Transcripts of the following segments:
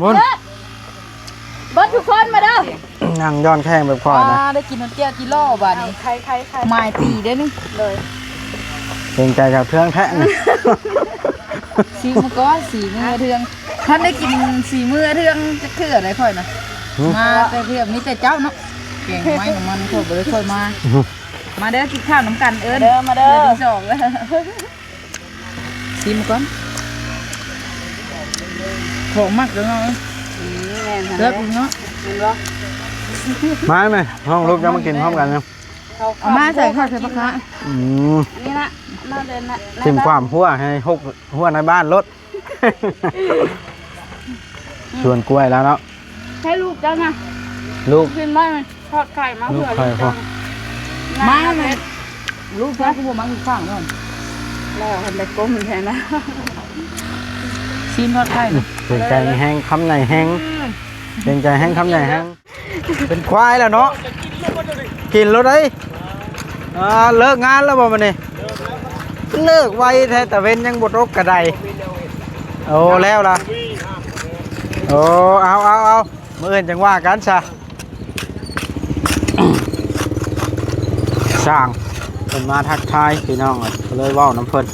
ພຸ້ນ ເບິດທຸກຄົນມາເດີ ນັ່ງຍ້ອນແຂ້ງແບບຂ້ອຍນະ ອ່າ ໄດ້ກິນນ້ຳແຈ່ວຈີ່ລໍບາດນີ້ ໄຂ່ ໄຂ່ ໄຂ່ ໝາຍປີເດ້ນີ້ ໂດຍ ເກງໃຈເຈົ້າເທື່ອງແທ້ນີ້ ຊີມມາກ່ອນ ສີມືເທື່ອງ ທັນໄດ້ກິນສີມືເທື່ອງຈັກເທື່ອໃດຂ້ອຍນະ ຫຶ ມາແຕ່ເທື່ອມີແຕ່ເຈົ້າເນາະ ແກງໄມ້ນ້ຳມັນຂ້ອຍບໍ່ໄດ້ຄ່ອຍມາ ຫຶ ມາເດີ ກິນຂ້າວນຳກັນ ເອີ້ນເດີ ມາເດີ ເທື່ອທີສອງແລ້ວ. ຊີມກ່ອນ ຂອງມັກເດີເນາະ ອືມ ແມ່ນຫັ້ນແຫຼະ ເລືອກເບິ່ງເນາະ ແມ່ນບໍ່ ມາແມ່ ຫ້ອງລູກຈະມາກິນພ້ອມກັນນະ ເອົາມາໃສ່ຂ້າວໃສ່ປາຄາ ອືມ ນີ້ລະ ມາເດີນະ ຖິ້ມຄວາມຫົວໃຫ້ຫົກຫົວໃນບ້ານໂລດ ສວນກ້ວຍແລ້ວເນາະ ໃຫ້ລູກເຈົ້ານະ ລູກກິນໄດ້ ທອດໄຂ່ມາເຜືອ ລູກໄຂ່ພໍ ມາແມ່ ລູກເຈົ້າຄືບໍ່ມາກິນຂ້າວນຳ ແລ້ວຄັນໄດ້ກົ້ມແທ້ນະ ຊີມທອດໄຂ່ ເກງໃຈແຮງ ຄຳໃຫຍ່ແຮງ ອືມ ເກງໃຈແຮງ ຄຳໃຫຍ່ແຮງ ເປັນຄວາຍແລ້ວເນາະ ກິນໂລດເດ້ ອ່າ ເລີກງານແລ້ວບໍ່ມື້ນີ້ ເລີກໄວແທ້ ຕາເວັນຍັງບໍ່ຕົກກະໄດ ໂອ້ ແລ້ວລະ ໂອ້ ເອົາ ເອົາ ເອົາ ມື້ອື່ນຈັ່ງວ່າກັນຊະ ຊ່າງເພິ່ນມາທັກທາຍພີ່ນ້ອງ ກໍເລີຍເວົ້ານຳເພິ່ນ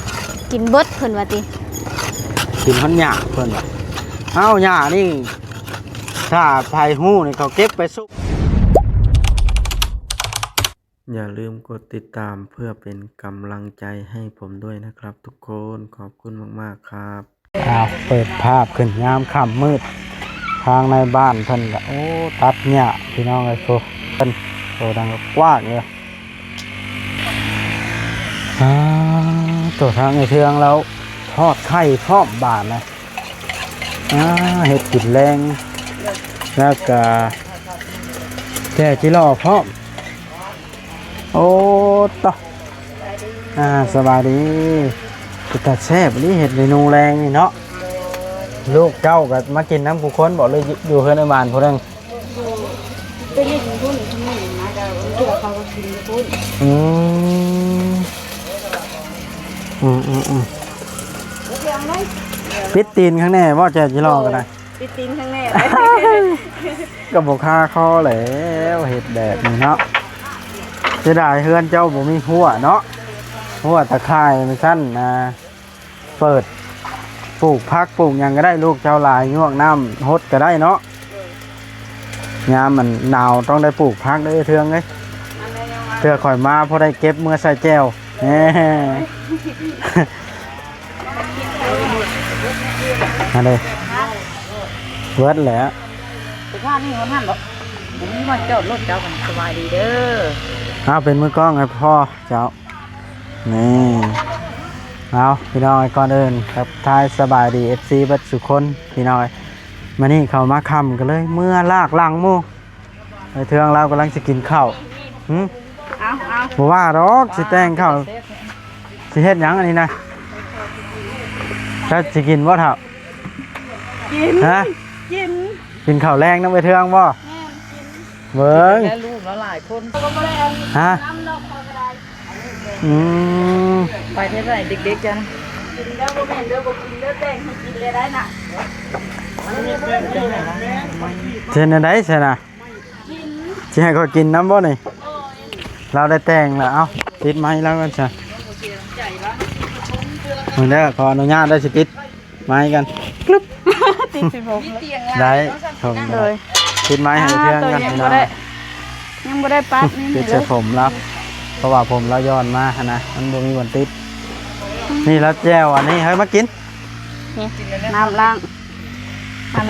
ກິນເບິດເພິ່ນວ່າຕິ ກິນຮອດຫຍ້າເພິ່ນວ່າ ເອົ້າ ຫຍ້ານີ້ ຖ້າໃຜຮູ້ນີ້ເຂົາເກັບໄປສຸກ อย่าลืมกดติดตามเพื่อเป็นกำลังใจให้ผมด้วยนะครับทุกคน ขอบคุณมากๆครับ ອ້າວ ເປີດພາບຂຶ້ນຍາມຄ່ຳມືດ ທາງໃນບ້ານເພິ່ນກະ ໂອ້ ຕັດຫຍ້າພີ່ນ້ອງເອີຍ ໂອ້ ເພິ່ນ ໂອ້ ດັງກວ້າງເລີຍ ອ່າ ໂຕທາງໄອ້ເທືອງລາວທອດໄຂ່ພ້ອມບາດນະ ອ່າ ເຮັດກິນແລງ ແລ້ວກະແຈ່ວຈີ່ລໍພ້ອມ. ໂອ້ ຕະ ອ່າ ສະບາຍດີ ເປັນຕາແຊບອີ່ຫຼີ ເຮັດເມນູແລງນີ້ເນາະ ລູກເຈົ້າກໍມາກິນນຳຄູ່ຄົນບໍ ຫຼືຢູ່ເຮືອນອ້າຍໝານຜູ້ໜຶ່ງ ໄປຫຼິ້ນພຸ້ນ ເຂົາກໍກິນຢູ່ພຸ້ນ ອືມ ອືມໆໆ ປິດຕີນຂ້າງແນ່ບໍ່ ແຈ່ວຈີ່ລໍກໍໄດ້ ຕິດຕີນຂ້างแน่ ก็บ่คาคอแล้ว เฮ็ดแบบนี้เนาะ เสียดายเฮือนเจ้าบ่มีฮั้วเนาะ ฮั้วตะข่ายมันซั่นนะ เปิดปลูกผักปลูกหยังก็ได้ ลูกเจ้าหลาย ยวกน้ำหดก็ได้เนาะ ยามมันหนาวต้องได้ปลูกผักเด้อเทืองเอ้ย เทื่อข้อยมาพอได้เก็บเมือใส่แจ่ว แหม อันนี้เวิร์ดแหละ ไปท่านี่มันหันหรอก บ่มีบ่อนจอดรถเจ้ากัน สบายดีเด้อ เอาเป็นมือกล้องให้พ่อเจ้า นี่ เอาพี่น้อง ก่อนอื่นทักทายสบายดี เอฟซี เบิดสุคน พี่น้อง มื้อนี้เข้ามาค่ำก็เลยเมือลากหลังหมู่ ไอ้เทืองลาวกำลังสิกินข้าว หึ เอา เอา บ่ว่าดอก สิแต่งข้าว สิเฮ็ดหยังอันนี้นะ เจ้าสิกินบ่เฒ่า กิน ฮะ กิน กินข้าวแลงนำไอ้เทืองบ่ แม่น กิน เบิ่ง กินแล้วลูกแล้วหลายคน ฮะ น้ำนอกเขาก็ได้ อืม ไปเท่าไหร่เด็กๆ จัง กินแล้วบ่แม่นเด้อ บ่กินเด้อ แต่งให้กินเลยได้นะ เช่นใด๋ซะนะ สิให้ข้อยกินนำบ่นี่ ลาวได้แต่งแล้ว เอ้า ปิดไมค์ลาวก่อนซะ เบิ่งเด้อ ขออนุญาตเด้อ สิปิดไมค์ก่อน กรึ๊บ ติดสิผม ได้ ผม โดย ปิดไมค์ให้เทืองก่อน อ่า พี่น้อง ยังบ่ได้ ยังบ่ได้ปรับนี่ ปิดใส่ผมลาว เพราะว่าผมลาวย้อนมาหั่นนะ มันบ่มีบ่อนติด นี่ลาวแจ่วอันนี้ เฮ้ย มากิน นี่ น้ำล้าง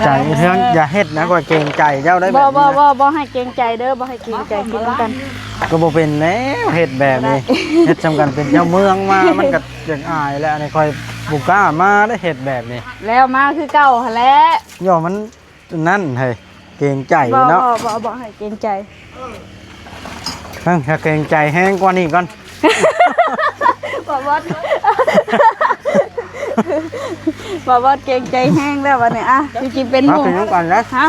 ใจเทือง อย่าเฮ็ดนะ ข้อยเกรงใจเจ้าได้ บ่ แบบนี้นะ บ่ บ่ บ่ให้เกรงใจเด้อ บ่ให้เกรงใจ กินนำกัน ก็บ่เป็นแล้ว เฮ็ดแบบนี้ บ่ได้ เฮ็ดส่ำกันเป็นเจ้าเมืองมา มันก็อยากอายแหละ อันนี้ข้อยบ่กล้ามาเด้ เฮ็ดแบบนี้ แล้วมาคือเก่าหั่นแหละ ย่อมันนั่น เฮ้ย เกรงใจ บ่ เนาะ บ่ บ่ บ่ให้เกรงใจ เอ้ย ถ้าเกรงใจแฮงกว่านี้ก่อน บ่าวบอส บ่าวบอสเกรงใจแฮงแล้วบัดนี้ อ่ะ สิกินเป็นหมู่ มากินนำกันนะ ฮะ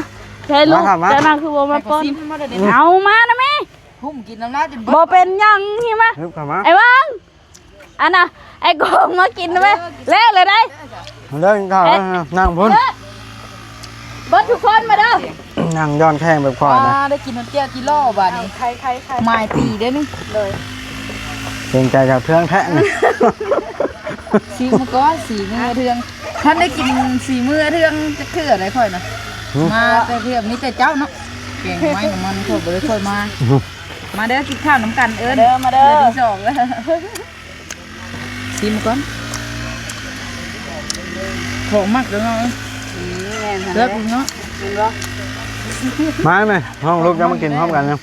ใช่ลูก มา มา เจ้านั่งคือบ่มาป้อน เอามานะแม่ หุ้มกินน้ำลายจนเบิด บ่เป็นหยัง หิมา ฮึบเข้ามา ไอ้วัง อันน่ะ ไอ้กองมากินนะแม่ แล้วเลยได้ เลิกกินข้าวแล้ว เอ๊ะ นั่งพุ้น เอ๊ะ ເບິດທຸກຄົນມາເດີ ນັ່ງຢ່ອນແຂ້ງແບບຂ້ອຍນະ ອ່າ ໄດ້ກິນແຈ່ວຈີ່ຫຼໍ່ບາດນີ້ ໄຂ່ໆໆ ໝາຍປີເດ້ນີ້ ໂດຍ ເກງໃຈເຈົ້າເທື່ອງແທ້ນີ້ ຊີມມາກ່ອນ ສີມືເທື່ອງ ທັນໄດ້ກິນສີມືເທື່ອງຈັກເທື່ອໃດຂ້ອຍນະ ຫືມ ມາແຕ່ເທື່ອມີແຕ່ເຈົ້າເນາະ ແກງໄມ້ນ້ຳມັນຂ້ອຍບໍ່ໄດ້ຄ່ອຍມາ ຫືມ ມາເດີ ກິນຂ້າວນຳກັນ ເອີ້ນ ມາເດີ ມາເດີ ເທື່ອທີສອງແລ້ວ. ຊີມກ່ອນ ຂອງມັກເດີເນາະ ອືມ ແມ່ນຫັ້ນແຫຼະ ເນາະ ເຫັນບໍ່ ມາແມ່ ຫ້ອງລູກຈະມາກິນພ້ອມກັນນະ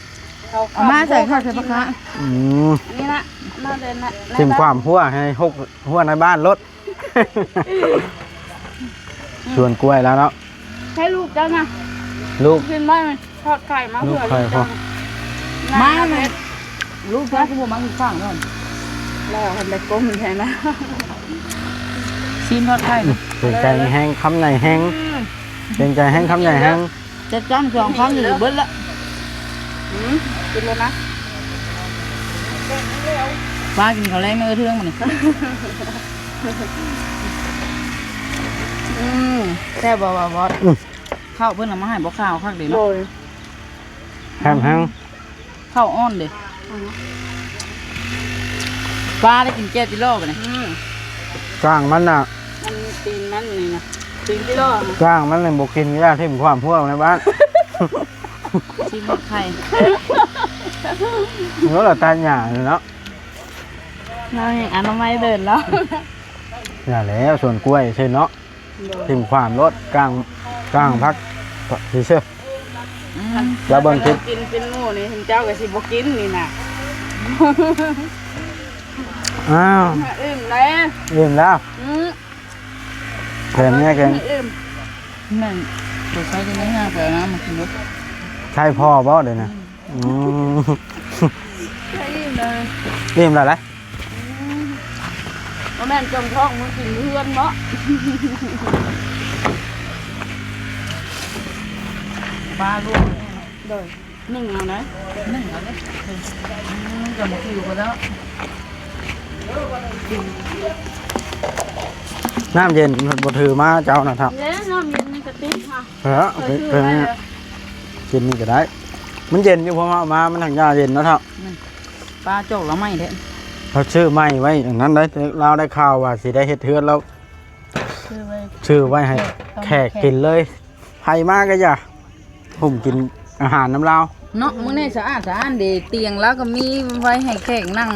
ເອົາມາໃສ່ຂ້າວໃສ່ຜັກຄະ ອືມ ນີ້ລະ ມາເດີນະ ຖິ້ມຄວາມຫົວໃຫ້ຫົກຫົວໃນບ້ານໂລດ ສວນກ້ວຍແລ້ວເນາະ ໃຫ້ລູກເຈົ້ານະ ລູກກິນໄວ້ ທອດໄຂ່ມາເຜື່ອລູກເຈົ້າ ມາແມ່ ລູກເຈົ້າຄືບໍ່ມາກິນຂ້າວນຳ ແລ້ວຄັນໄດ້ກົ້ມແທ້ນະ ຊີມທອດໄຂ່ ເກງໃຈແຮງ ຄຳໃຫຍ່ແຮງ ອືມ ເກງໃຈແຮງ ຄຳໃຫຍ່ແຮງ ຈັດຈ້ຳສອງຄຳນີ້ເບິດລະ ອືມ ກິນແລ້ວນະ ປາກິນເຂົ້າແລງນຳເອື້ອຍເທື່ອງມື້ນີ້ ອືມ ແຊບບໍ່ ບໍ່ ບໍ່ ອືມ ເຂົ້າເພິ່ນເອົາມາໃຫ້ບໍ່ຂາວຄັກເດເນາະ ໂດຍ ແຮງແຮງ ເຂົ້າອ່ອນເດ້ ອືມ ປາໄດ້ກິນແຈ່ວຈີ່ຫຼໍ່ບາດນີ້ ອືມ ກ້າງມັນນະ ມັນຕີນມັນນີ້ນະ ຕີນຈີ່ຫຼໍ່ ກ້າງມັນນີ້ບໍ່ກິນກໍຢ່າ ຖິ້ມຄວາມພວກໃນບ້ານ ຊີມໝົດໄຂ່ ເອີ ລະຕາຍຫຍ້າເນາະ ເຮົາຍັງອະນາໄມເດີນເນາະ ຢ່າແລ້ວ ສວນກ້ວຍຊື່ເນາະ ໂດຍ ຖິ້ມຂວ້າມໂລດ ກ້າງ ກ້າງຜັກຊື່ໆ ອືມ ລະເບິ່ງຄລິບ ຄັນເຈົ້າກິນເປັນໝູ່ນີ້ ເຈົ້າກໍຊິບໍ່ກິນນີ້ນະ ອ້າວ ອີ່ມແລ້ວ ອີ່ມແລ້ວ ອືມ ແຖມແນ່ແກງ ອີ່ມ ແມ່ນ ຕົວໃຊ້ກໍຍັງຫາໄປເອົານ້ຳມາກິນຢູ່ ໃຊ້ພໍບໍ່ເດນະ? ອືມ ໃຊ້ອີ່ມເລີຍ ອີ່ມແລ້ວລະ ອືມ ບໍ່ແມ່ນຈົ່ງທ້ອງມາກິນເຮືອນເນາະ ປາລວກ ໂດຍ ໜຶ່ງເອົານະ ໜຶ່ງເອົາເດ້ອ ອືມ ຈະມາຄິວກໍແລ້ວ ນ້ຳເຢັນບໍ່ຖືມາເຈົ້ານະ ເດ້ ນ້ຳເຢັນໃນກະຕິກຫະ ເອີ ເປັນ ເປັນ ກິນນີ້ກໍໄດ້ ມັນເຢັນຢູ່ ເພາະວ່າເອົາມາ ມັນທັງຢາເຢັນເນາະເຖົ້າ ອືມ ປາຈອກລາວໃໝ່ແທ້ ເຂົາຊື້ໃໝ່ໄວ້ອັນນັ້ນໄດ໋ ລາວໄດ້ຂ່າວວ່າຊິໄດ້ເຮັດເຮືອນແລ້ວ ຊື້ໄວ້ ຊື້ໄວ້ໃຫ້ແຂກ ແຂກກິນເລີຍ ໃຜມາກໍຢ່າ ຫຸ້ມກິນອາຫານນຳລາວເນາະ ມື້ນີ້ສະອາດສະອ້ານເດ ຕຽງລາວກໍມີໄວ້ໃຫ້ແຂກນັ່ງ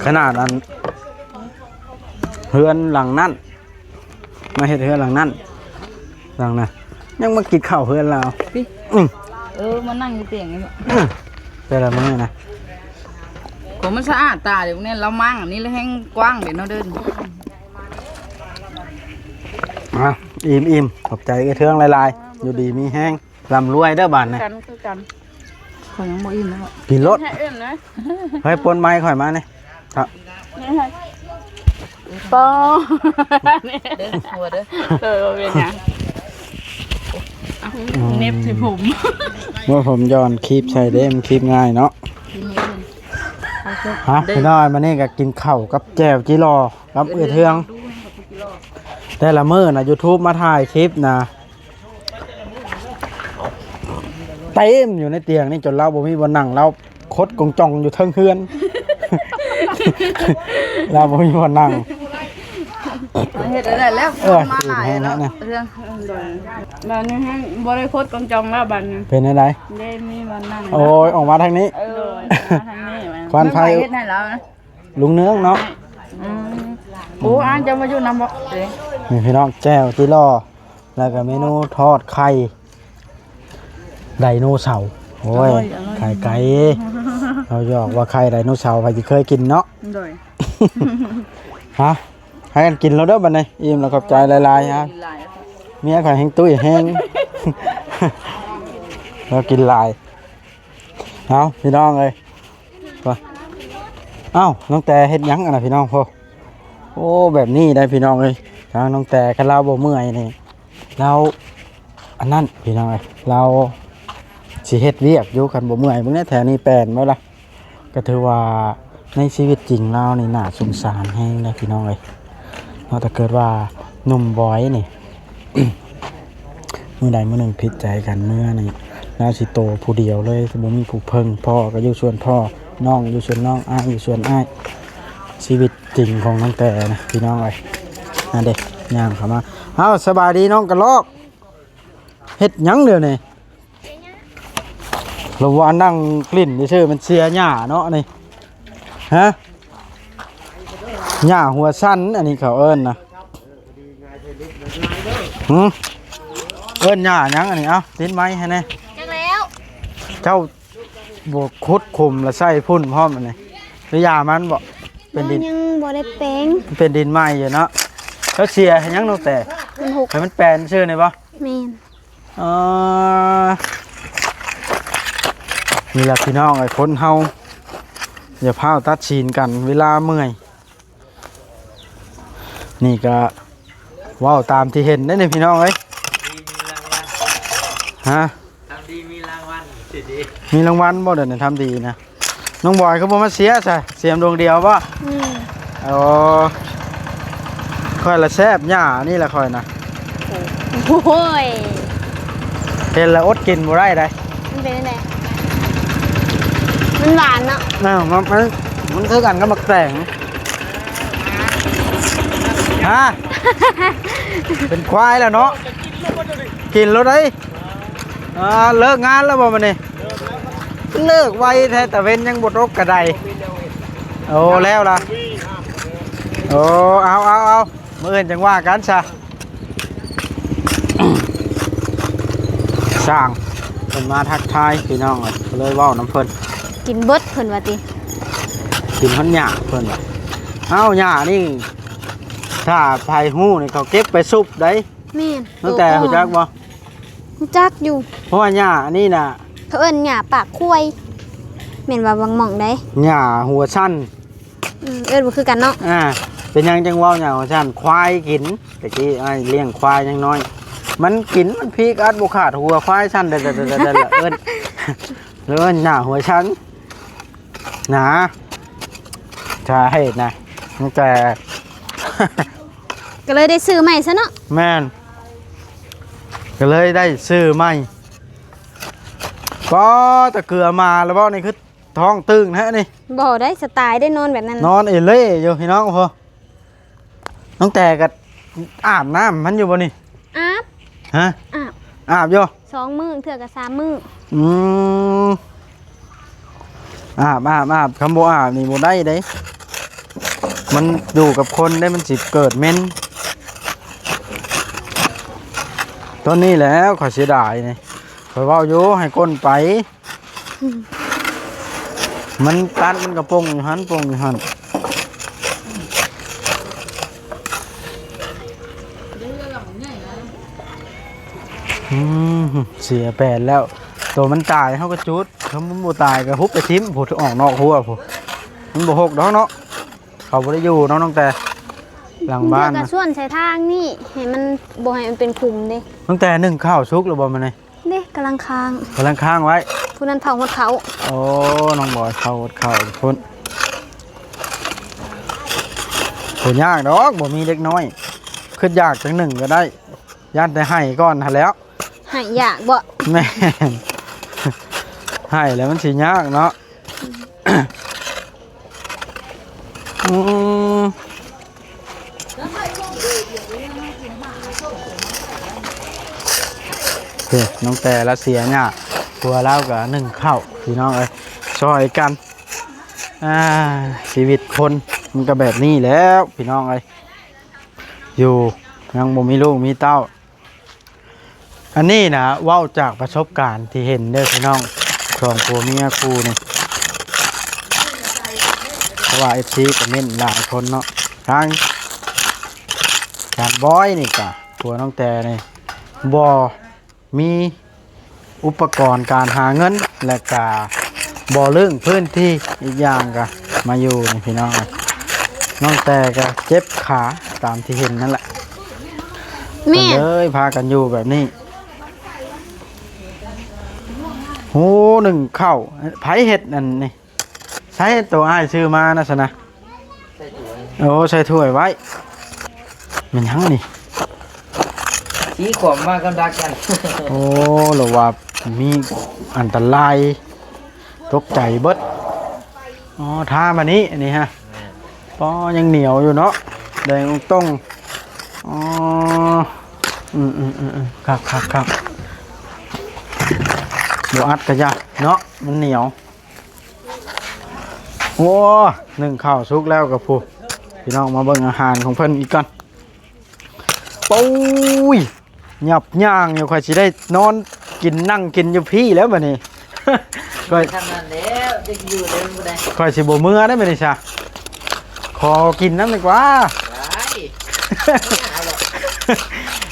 ຂະໜາດອັນ ເຮືອນຫຼັງນັ້ນ ມາເຮັດເຮືອນຫຼັງນັ້ນ ຫຼັງນະ ຍັງມາກິນເຂົ້າເຮືອນລາວ ຕິ ອືມ ເອີ ມານັ່ງຢູ່ຕຽງນີ້ ອືມ ແຕ່ລະມື້ນະ ໂອ້ ມັນສະອາດຕາເດ ແມ່ນລາວມ້າງອັນນີ້ລະແຮງກວ້າງເດເນາະ ເດີ ອ່ະ ອີ່ມໆ ຂອບໃຈເອື້ອຍເທື່ອງຫຼາຍໆ ຢູ່ດີມີແຮງ ລ່ຳລວຍເດີບາດນີ້ ຄືກັນ ຄືກັນ ຂ້ອຍຍັງບໍ່ອີ່ມເລີຍ ກິນໂລດ ໃຫ້ເອີ້ມນະ ເຮີ້ຍ ປ່ນໄມຂ້ອຍມານີ້ ເອີ ເດີ ຫົວເດີ ເອີ ບໍ່ເປັນຫຍັງ ອືມ ເນັບໃສ່ຜົມ ວ່າຜົມຍ້ອນຄລິບໃສ່ເດ້ ມັນຄລິບງ່າຍເນາະ ຮະ ເດີ ພີ່ນ້ອງ ມື້ນີ້ກໍກິນເຂົ້າກັບແຈ່ວຈີ່ຫຼໍ່ກັບເອື້ອຍເທື່ອງ ແຕ່ລະມື້ນະ ຢູທູບມາຖ່າຍຄລິບນະ ເຕັມຢູ່ໃນຕຽງນີ້ ຈົນລາວບໍ່ມີບ່ອນນັ່ງ ລາວຄົດກົງຈ່ອງຢູ່ເທິງເຮືອນ ລາວບໍ່ມີບ່ອນນັ່ງ ເຮັດໄດ້ແລ້ວ ເອີ ມາຫຼາຍແລ້ວ ເຮືອນ ໂດຍ ບັດນີ້ແຮງບໍ່ໄດ້ຄົດກົງຈ່ອງແລ້ວບັດນີ້ ເປັນແນວໃດ? ໄດ້ມີບ່ອນນັ່ງ ໂອ້ຍ ອອກມາທາງນີ້ ເອີ ຄວັນໄຟເຮັດໃຫ້ລາວນະ ລຸງເນືອງເນາະ ອືມ ໂອ້ ອາດຈະມາຢູ່ນຳບໍ່? ນີ້ພີ່ນ້ອງ ແຈ່ວຈີ່ຫຼໍ່ ແລ້ວກໍເມນູທອດໄຂ່ໄດໂນເສົາ ໂອ້ຍ ອະລ່ອຍ ໄຂ່ໄກ່ ເຮົາຢອກວ່າໄຂ່ໄດໂນເສົາ ໃຜຊິເຄີຍກິນເນາະ ໂດຍ ຮະ ໃຫ້ກັນກິນແລ້ວເດີບັດນີ້ ອີ່ມແລ້ວ ຂອບໃຈຫຼາຍໆ ຮະ ເມຍຂ້ອຍແຮງຕຸ້ຍແຮງ ລາວກິນຫຼາຍ ເອົາ ພີ່ນ້ອງເອີຍ ໄປ ເອົ້າ ນ້ອງແຕເຮັດຫຍັງອັນນະ ພີ່ນ້ອງ ໂອ້ ໂອ້ ແບບນີ້ໄດ໋ ພີ່ນ້ອງເອີຍ ທາງນ້ອງແຕ ຄັນລາວບໍ່ເມື່ອຍນີ້ ລາວອັນນັ້ນ ພີ່ນ້ອງເອີຍ ລາວຊິເຮັດວຽກຢູ່ ຄັນບໍ່ເມື່ອຍ ເບິ່ງແດ່ ແຖວນີ້ແປນບໍ່ລະ ກໍຖືວ່າໃນຊີວິດຈິງລາວນີ້ໜ້າສົງສານແຮງເດ້ ພີ່ນ້ອງເອີຍ ເນາະ ຖ້າເກີດວ່າໜຸ່ມບອຍນີ້ ໜ ມື້ໃດມື້ໜຶ່ງຜິດໃຈກັນເມືອນີ້ ລາວຊິໂຕຜູ້ດຽວເລີຍ ບໍ່ມີຜູ້ເພິ່ງ. ພໍ່ກໍຢູ່ສ່ວນພໍ່ ນ້ອງຢູ່ສ່ວນນ້ອງ ອ້າຍຢູ່ສ່ວນອ້າຍ. ຊີວິດຈິງຂອງນ້ອງແຕນະ ພີ່ນ້ອງເອີຍ. ນັ້ນເດ້ ຍ່າງເຂົ້າມາ. ເອົ້າ ສະບາຍດີນ້ອງກະລອກ. ເຮັດຫຍັງດຽວນີ້? ລະວ່ານັ່ງຫຼິ້ນຊື່ໆ ມັນເສຍຫຍ້າເນາະນີ້. ຮະ? ຫຍ້າຫົວສັນ ອັນນີ້ເຂົາເອີ້ນນະ. ຫື? ເອີ້ນຫຍ້າຫຍັງອັນນີ້? ເອົ້າ ຕິດໄມໃຫ້ແດ່. ຈັກແລ້ວ. ເຈົ້າບໍ່ຂຸດຂຸມລະໃສ່ຝຸ່ນພ້ອມອັນນີ້ ຫຼືຢາມັນບໍ? ເປັນດິນ ຍັງບໍ່ໄດ້ແປງ. ເປັນດິນໃໝ່ຢູ່ເນາະ. ແລ້ວເສຍໃຫ້ຫຍັງນ້ອງແຕ? ມັນຫົກ. ໃຫ້ມັນແປນຊື່ນີ້ບໍ? ແມ່ນ. ອໍ ນີ້ລະພີ່ນ້ອງເອີຍ ຄົນເຮົາຢ່າຟ້າວຕັດສິນກັນເວລາເມື່ອຍ. ນີ້ກະເວົ້າຕາມທີ່ເຫັນເດ້ນີ້ພີ່ນ້ອງເອີຍ. ຮະ? ທຳດີມີລາງວັນ. ມີລາງວັນບໍ່ ດຽວນີ້ທຳດີນະ? ນ້ອງບອຍຄືບໍ່ມາເຊຍຊະ ເຊຍດວງດຽວບໍ່? ອືມ. ໂອ້ ຂ້ອຍລະແຊບຫຍ້ານີ້ລະຂ້ອຍນະ. ໂອ້ຍ ເຫັນລະອົດກິນບໍ່ໄດ້ໃດ໋. ມັນເປັນຈັ່ງໃດ? ມັນຫວານເນາະ. ເອີ ມັນ ມັນ ມັນຄືກັນກັບໝາກແຕງ. ຮະ? ເປັນຄວາຍແລ້ວເນາະ. ກິນໂລດໃດ໋. ອ່າ ເລີກງານແລ້ວບໍ່ມື້ນີ້? ເລີກໄວແທ້ ຕາເວັນຍັງບໍ່ຕົກກະໄດ. ໂອ້ ແລ້ວລະ. ໂອ້ ເອົາ ເອົາ ເອົາ ມື້ອື່ນຈັ່ງວ່າກັນຊະ. ຊ່າງເພິ່ນມາທັກທາຍພີ່ນ້ອງ ກໍເລີຍເວົ້ານຳເພິ່ນ. ກິນເບິດເພິ່ນວ່າຕິ? ກິນຮອດຫຍ້າເພິ່ນວ່າ. ເອົ້າ ຫຍ້ານີ້ ຖ້າໃຜຮູ້ນີ້ ເຂົາເກັບໄປຊຸບໄດ໋. ແມ່ນ. ຕັ້ງແຕ່ຮູ້ຈັກບໍ່? ຮູ້ຈັກຢູ່ ເພາະວ່າຫຍ້າອັນນີ້ນະ ເຂົາເອີ້ນຫຍ້າປາກຄວາຍ ແມ່ນວ່າບາງໝ່ອງໃດ໋. ຫຍ້າຫົວສັ້ນ. ອືມ ເອີ້ນບໍ່ຄືກັນເນາະ. ອ່າ ເປັນຫຍັງຈັ່ງເວົ້າຫຍ້າຫົວສັ້ນ? ຄວາຍກິນ. ແຕ່ກີ້ອ້າຍລ້ຽງຄວາຍຍັງນ້ອຍ ມັນກິນ ມັນພີກອັດບໍ່ຂາດຫົວຄວາຍສັ້ນ ເອີ້ນ ເອີ້ນຫຍ້າຫົວສັ້ນ. ນະ ສາເຫດນະ ຕັ້ງແຕ່ ກໍເລີຍໄດ້ຊື້ໃໝ່ຊະເນາະ. ແມ່ນ ກໍເລີຍໄດ້ຊື້ໃໝ່. ປໍ ຕະເກືອມາແລ້ວບໍນີ້ ຄືທ້ອງຕຶງແທ້ນີ້. ບໍ່ໄດ້ ສະຕາຍໄດ້ນອນແບບນັ້ນ ນອນເອເລ່ຢູ່ພີ່ນ້ອງ. ໂອ້ ນ້ອງແຕກໍອາບນ້ຳມັນຢູ່ບໍ່ນີ້? ອາບ. ຮະ? ອາບ ອາບຢູ່ ສອງມື້ເທື່ອກໍສາມມື້. ອືມ ອາບ ອາບ ອາບ ຄຳບໍ່ອາບນີ້ບໍ່ໄດ້ເດ້ ມັນຢູ່ກັບຄົນເດ້ ມັນຊິເກີດເໝັນ. ຕອນນີ້ແຫຼະຂ້ອຍເສຍດາຍນີ້ ຂ້ອຍເວົ້າຢູ່ໃຫ້ກົ້ນໄປ. ມັນຕັດ ມັນກະປົ່ງຢູ່ຫັ້ນ ປົ່ງຢູ່ຫັ້ນ. ອືມ ເສຍແປນແລ້ວ. ໂຕມັນຕາຍເຮົາກໍຈູດ ຖ້າມັນບໍ່ຕາຍກໍຮຸບໄປຖິ້ມພຸ້ນ ອອກນອກຮົ້ວພຸ້ນ. ມັນບໍ່ຫົກດອກເນາະ ເຂົາບໍ່ໄດ້ຢູ່ເນາະ ຕັ້ງແຕ່ຫຼັງບ້ານນະ. ເທື່ອກໍສ່ວນໃສ່ທາງນີ້ ໃຫ້ມັນ ບໍ່ໃຫ້ມັນເປັນຂຸມເດ້. ຕັ້ງແຕ່ໜຶ້ງເຂົ້າສຸກແລ້ວບໍ່ມື້ນີ້? ເດ້ ກຳລັງຄ້າງ ກຳລັງຄ້າງໄວ້. ຜູ້ນັ້ນເຜົາຮອດເຂົ້າ. ໂອ້ ນ້ອງບອຍເຜົາຮອດເຂົ້າພຸ້ນ. ບໍ່ຍາກດອກ ບໍ່ມີເດັກນ້ອຍ ຄິດຢາກຈັ່ງໜຶ່ງກໍໄດ້ ຢ້ານແຕ່ໄຫ້ກ່ອນຫັ້ນແຫຼ້ວ. ໄຫ້ຢາກບໍ? ແມ່ນ ໄຫ້ແລ້ວມັນຊິຍາກເນາະ. ອືມ ເອີ ນ້ອງແຕ່ລະເສຍຫຍ້າ ຜົວລາວກໍໜຶ້ງເຂົ້າ ພີ່ນ້ອງເອີຍ ຊ່ອຍກັນ. ອ່າ ຊີວິດຄົນມັນກໍແບບນີ້ແຫຼ້ວ ພີ່ນ້ອງເອີຍ ຢູ່ຍັງບໍ່ມີລູກມີເຕົ້າ. ອັນນີ້ນະ ເວົ້າຈາກປະສົບການທີ່ເຫັນເດີພີ່ນ້ອງ ສອງຜົວເມຍຄູ່ນີ້ ເພາະວ່າເອັຟຊີຄອມເມັນຫຼາຍຄົນເນາະ ທາງຈານບອຍນີ້ກະ ຜົວນ້ອງແຕ່ນີ້ ບໍ່ມີອຸປະກອນການຫາເງິນ ແລະກະບໍ່ລຶ້ງພື້ນທີ່ ອີກຢ່າງກະມາຢູ່ນີ້ພີ່ນ້ອງເອີຍ ນ້ອງແຕ່ກະເຈັບຂາຕາມທີ່ເຫັນນັ້ນແຫຼະ. ແມ່ນ ກໍເລີຍພາກັນຢູ່ແບບນີ້. ໂອ້ ໜຶ້ງເຂົ້າ ໃຜເຮັດອັນນີ້? ໃຊ້ໂຕອ້າຍຊື້ມານະຊັ້ນນະ. ໂອ້ ໃສ່ຖ້ວຍໄວ້. ແມ່ນຫຍັງນີ້? ສີຂວມມາກັບດັກກັນ. ໂອ້ ລະວ່າມີອັນຕະລາຍ ຕົກໃຈເບິດ. ອໍ ທາມານີ້ ອັນນີ້ຮະ. ແມ່ນ. ປໍ ຍັງໜຽວຢູ່ເນາະ ແດງຕົງ. ອໍ ອືມໆໆໆ ຄັກໆໆ ບໍ່ອັດກະຢ່າເນາະ ມັນໜຽວ. ໂອ້ ໜຶ້ງເຂົ້າສຸກແລ້ວກະພຸ້ນ. ພີ່ນ້ອງມາເບິ່ງອາຫານຂອງເພິ່ນອີກກ່ອນ. ໂອ້ຍ ຫຍັບຍ່າງຢູ່ ຂ້ອຍຊິໄດ້ນອນກິນ ນັ່ງກິນຢູ່ພີ້ແລ້ວບາດນີ້. ຂ້ອຍ ທຳນັ້ນແລ້ວ ຈະຢູ່ໄດ້ບໍ່ໄດ້ ຂ້ອຍຊິບໍ່ເມືອໄດ້ບາດນີ້ຊະ. ຂໍກິນນຳດີກວ່າ. ໄດ້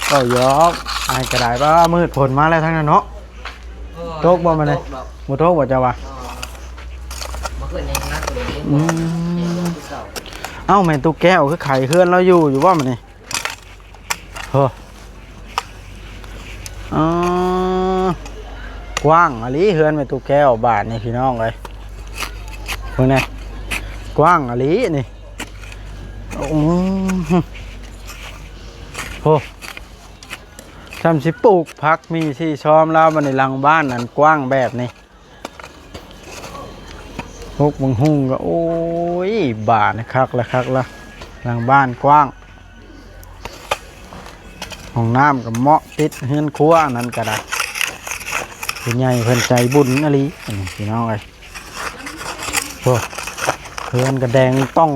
ເວົ້າຢອກ ອ້າຍກະໄດ້. ບ້າ ມືດຝົນມາແລ້ວທາງນັ້ນເນາະ. ໂອ້ຍ ຕົກບໍ່ມານີ້? ບໍ່ຕົກດອກ. ບໍ່ຕົກບໍ່ເຈົ້າວ່າ? ບໍ່ ບໍ່ເຄີຍແນງໜັກເລີຍ. ອືມ ເອົ້າ ແມ່ນຕູ້ແກ້ວຄືໄຂເຮືອນລາວຢູ່ ຢູ່ບໍ່ມານີ້? ໂອ້ ອໍ ກວ້າງອີ່ຫຼີເຮືອນແມ່ຕູ້ແກ້ວບາດນີ້ ພີ່ນ້ອງເອີຍ. ເບິ່ງແດ່ ກວ້າງອີ່ຫຼີນີ້. ໂອ້ ໂອ້ ຊ່ຳຊິປູກຜັກມີຊີຊອມລາວບາດນີ້ ຫຼັງບ້ານນັ້ນກວ້າງແບບນີ້. ຫົກບັງຫຸ່ງກະ ໂອ້ຍ ບາດນີ້ຄັກລະຄັກລະ. ຫຼັງບ້ານກວ້າງ ຫ້ອງນ້ຳກະເໝາະ ຕິດເຮືອນຄົວ ອັນນັ້ນກະໄດ້. ຜູ້ໃຫຍ່ເພິ່ນໃຈບຸນອີ່ຫຼີ ອັນນີ້ ພີ່ນ້ອງເອີຍ. ໂອ້ ເຮືອນກະແດງຕ່ອງ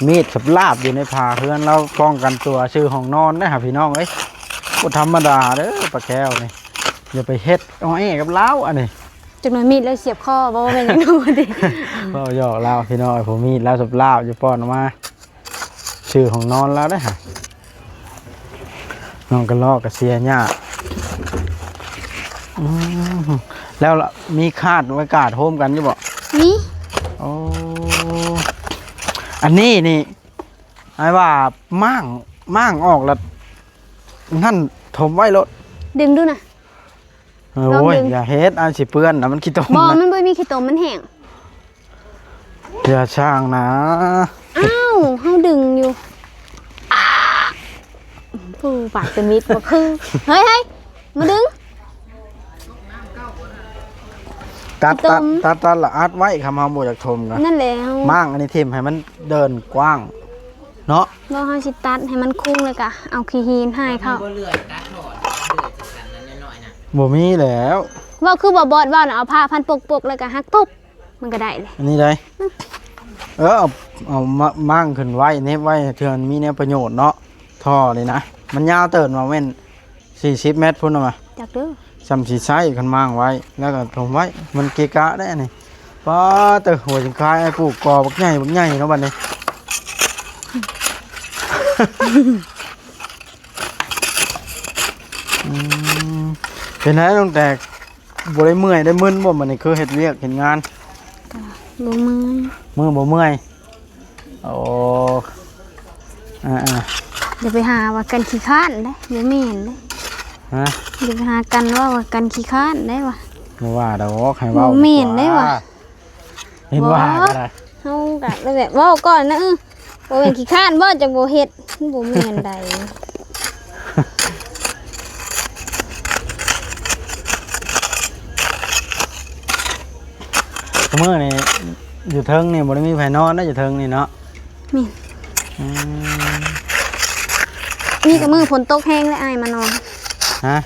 ມີດສັບລາບຢູ່ໃນຝາເຮືອນລາວປ້ອງກັນຕົວ ຊື່ຫ້ອງນອນເດ້ຫາ ພີ່ນ້ອງເອີຍ. ບໍ່ທຳມະດາເດີ ປ້າແກ້ວນີ້ ຢ່າໄປເຮັດອ້ອແອກັບລາວອັນນີ້. ຈັກໜ້ອຍມີດລາວສຽບຄໍ ບໍ່ແມ່ນຫຍັງດອກຕິ. ເວົ້າຢອກລາວ ພີ່ນ້ອງເອີຍ ຜູ້ມີດລາວສັບລາບຢູ່ ປ້ອນອອກມາ ຊື່ຫ້ອງນອນລາວເດ້ຫາ. ນ້ອງກະລອກກະເສຍຫຍ້າ. ອືມ ແລ້ວມີຄາດໄວ້ກາດໂຮມກັນຢູ່ບໍ່? ມີ. ໂອ້ ອັນນີ້ນີ້ ອ້າຍວ່າມ້າງ ມ້າງອອກລະ ນັ້ນຖົມໄວ້ໂລດ. ດຶງດູນະ. ໂອ້ຍ ລອງດຶງ ຢ່າເຮັດ ອ້າຍຊິເປື້ອນນະ ມັນຂີ້ຕົມ. ບໍ່ ນະ ມັນບໍ່ມີຂີ້ຕົມ ມັນແຫ້ງ. ຢ່າຊ່າງນະ. ອ້າວ ເຮົາດຶງຢູ່. ຜູ້ປາກເປັນມິດບໍ່ຄື. ເຮີ້ຍ ເຮີ້ຍ ມາດຶງ. ຕັດ ຕັດ ຕັດ ຕັດລະອັດໄວ້ ຄຳເຮົາບໍ່ຢາກຖົມກະ ນັ້ນແຫຼະ ມ້າງອັນນີ້ຖິ້ມໃຫ້ມັນເດີນກວ້າງເນາະ. ບໍ່ ເຮົາຊິຕັດໃຫ້ມັນຄຸງ ແລ້ວກະເອົາຂີ້ຫີນຫາຍເຂົ້າ. ບໍ່ມີແລ້ວ. ເວົ້າຄືບໍ່ບອດເວົ້ານະ ເອົາຜ້າພັນປົກໆ ແລ້ວກະຫັກປຸບ ມັນກະໄດ້ເລີຍ ອັນນີ້ໄດ໋. ເອີ ເອົາ ເອົາມ້າງຂຶ້ນໄວ້ ເນັບໄວ້ ເທື່ອມັນມີແນວປະໂຫຍດເນາະ. ທໍ່ນີ້ນະ ມັນຍາວເຕີບບໍ່ແມ່ນ ສີ່ສິບແມັດພຸ້ນນະຫວາ. ຈັກເດີ ຊ່ຳຊິໃຊ້ຄັນມ້າງໄວ້ ແລ້ວກະຖົມໄວ້ ມັນເກະກະໄດ໋ອັນນີ້. ປ້າເຕີ ຫົວຊິງຄາຍອ້າຍປູກກໍບັກໃຫຍ່ ບັກໃຫຍ່ເນາະບາດນີ້. ອືມ ເປັນໃດນ້ອງແຕກ ບໍ່ໄດ້ເມື່ອຍໄດ້ມຶນບໍ່ ບາດນີ້ ຄືເຮັດວຽກເຮັດງານ? ກະບໍ່ເມື່ອຍ ມືບໍ່ເມື່ອຍ. ໂອ້ ອ່າໆ ຢ່າໄປຫາວ່າກັນຂີ້ຄ້ານເດ້ ບໍ່ແມ່ນເດ້. ຮະ? ຢ່າໄປຫາກັນເວົ້າວ່າກັນຂີ້ຄ້ານໄດ້ວ່າ. ບໍ່ວ່າດອກ ໃຫ້ເວົ້າ ບໍ່ແມ່ນໄດ້ວ່າ. ເຫັນວ່າກະໄດ້ ເຮົາກະແບບເວົ້າກ່ອນນະ. ເອີ ບໍ່ແມ່ນຂີ້ຄ້ານບໍ່ ຈັ່ງບໍ່ເຮັດ ມັນບໍ່ແມ່ນໃດ. ມື້ນີ້ຢູ່ເທິງນີ້ບໍ່ໄດ້ມີໃຜນອນນະ ຢູ່ເທິງນີ້ເນາະ. ແມ່ນ. ອືມ ມີແຕ່ມື້ຝົນຕົກແຮງແລ້ວອ້າຍມານອນ. ຮະ?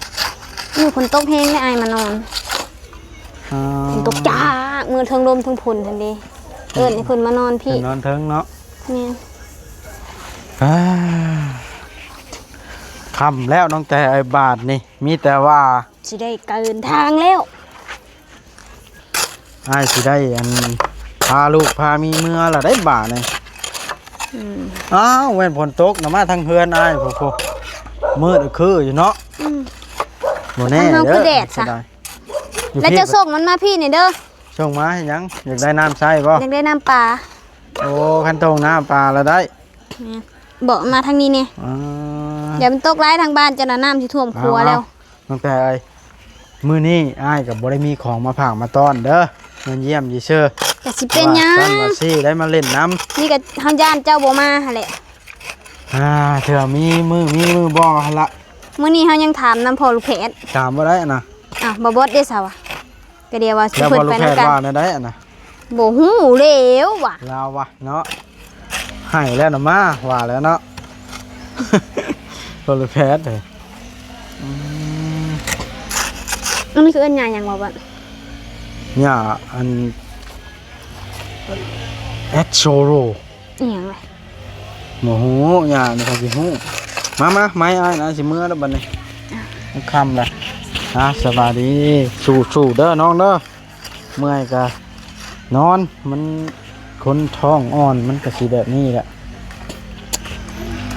ມື້ຝົນຕົກແຮງແລ້ວອ້າຍມານອນ. ອໍ ຝົນຕົກຈາກ ມື້ເທິງລົມເທິງຝົນຫັ້ນເດ ເອີ້ນໃຫ້ເພິ່ນມານອນພີ້ ເພິ່ນນອນເທິງເນາະ. ແມ່ນ. ອ່າ ຄ່ຳແລ້ວນ້ອງແຕ່ ບາດນີ້ມີແຕ່ວ່າຊິໄດ້ເດີນທາງແລ້ວ. ອ້າຍຊິໄດ້ອັນ ພາລູກພາເມຍເມືອລະໄດ໋ບາດນີ້. ອືມ ອ້າວ ແມ່ນຝົນຕົກນະ ມາທາງເຮືອນອ້າຍພຸ້ນ ມືດຄືຢູ່ເນາະ. ອືມ ບໍ່ແນ່ເດີ ຄືແດດຊະ. ແລ້ວເຈົ້າສົ່ງມັນມາພີ້ນີ້ເດີ. ສົ່ງມາເຮັດຫຍັງ? ຢາກໄດ້ນ້ຳໃຊ້ບໍ່? ຢາກໄດ້ນ້ຳປາ. ໂອ້ ຄັນທົ່ງນ້ຳປາລະໄດ້. ແມ່ນ. ເບາະມາທາງນີ້ແດ່. ອ່າ ດຽວມັນຕົກຫຼາຍທາງບ້ານເຈົ້ານະ ນ້ຳຊິຖ້ວມຄົວແລ້ວ. ນ້ອງແຕ່ເອີຍ ມື້ນີ້ອ້າຍກະບໍ່ໄດ້ມີຂອງມາຝາກມາຕ້ອນເດີ ມາຢ້ຽມຊື່ໆ. ກະຊິເປັນຫຍັງ? ວ່າຊັ້ນວ່າຊີ້ ໄດ້ມາຫຼິ້ນນຳ. ນີ້ກະເຮົາຢ້ານເຈົ້າບໍ່ມາຫັ້ນແຫຼະ. ອ່າ ເທື່ອມີມື້ ມີມື້ບໍ່ຫັ້ນລະ. ມື້ນີ້ເຮົາຍັງຖາມນຳພໍ່ລູກແພດ ຖາມບໍ່ໄດ້ນະ. ອ້າວ ບໍ່ບອດເດ້ຊາວະ ກະດຽວວ່າ ແລ້ວພໍ່ລູກແພດວ່າແນວໃດຫັ້ນນະ? ບໍ່ຮູ້ແລ້ວວ່າ ລາວວ່າເນາະ ໃຫ້ແລ້ວນະ ມາວ່າແລ້ວເນາະ ພໍ່ລູກແພດເດ້. ອືມ ອັນນີ້ຄືເອີ້ນຫຍ້າຫຍັງວະບັດ? ຫຍ້າອັນ ແອັດໂຊໂຣ ອີຫຍັງລະ? ບໍ່ຮູ້ ຫຍ້ານີ້ໃຜຊິຮູ້. ມາ ມາ ໄມ້ອ້າຍນະ ຊິເມືອແລ້ວບັດນີ້ ມັນຄ່ຳແລ້ວ. ອ່າ ສະບາຍດີ ສູ້ໆເດີນ້ອງເດີ. ເມື່ອຍກະນອນ ມັນຄົນທ້ອງອ່ອນມັນກະຊິແບບນີ້ແຫຼະ.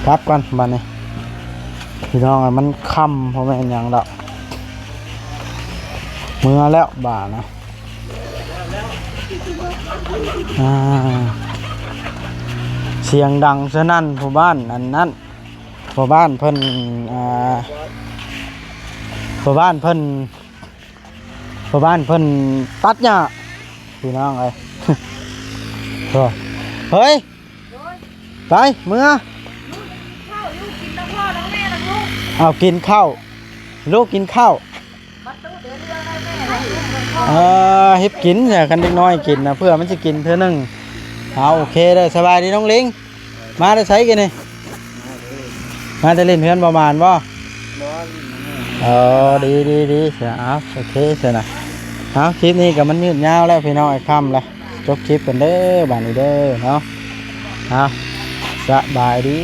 ກັບກ່ອນບັດນີ້ ພີ່ນ້ອງເອີຍ ມັນຄ່ຳ ບໍ່ແມ່ນຫຍັງດອກ ເມືອແລ້ວບາດນະ. ອ່າ ສຽງດັງສະນັ້ນ ຜູ້ບ້ານອັນນັ້ນ ພໍ່ບ້ານເພິ່ນ ອ່າ ພໍ່ບ້ານເພິ່ນ ພໍ່ບ້ານເພິ່ນຕັດຫຍ້າ ພີ່ນ້ອງເອີຍ. ໂອ້ ເຮີຍ ໄປ ເມືອ ເອົາກິນເຂົ້າ ລູກກິນເຂົ້າ. ເອີ ເຮັດກິນຊະ ຄັນເດັກນ້ອຍກິນນະ ເພື່ອມັນຊິກິນເທື່ອໜຶ່ງ. ເອົາ ໂອເຄເດີ ສະບາຍດີນ້ອງລິງ. ມາແຕ່ໃສກີ້ນີ້? ມາແຕ່ຫຼິ້ນເຮືອນບໍ່ໝານບໍ່? ບໍ່ ຫຼິ້ນນຳແມ່. ເອີ ດີ ດີ ດີຊະ ເອົາ ໂອເຄຊະນະ. ເອົາ ຄລິບນີ້ກໍມັນຍືດຍາວແລ້ວພີ່ນ້ອງ ອ້າຍ ຄ່ຳແລ້ວ ຈົບຄລິບກັນເດີບາດນີ້ເດີເນາະ. ເອົາ ສະບາຍດີ.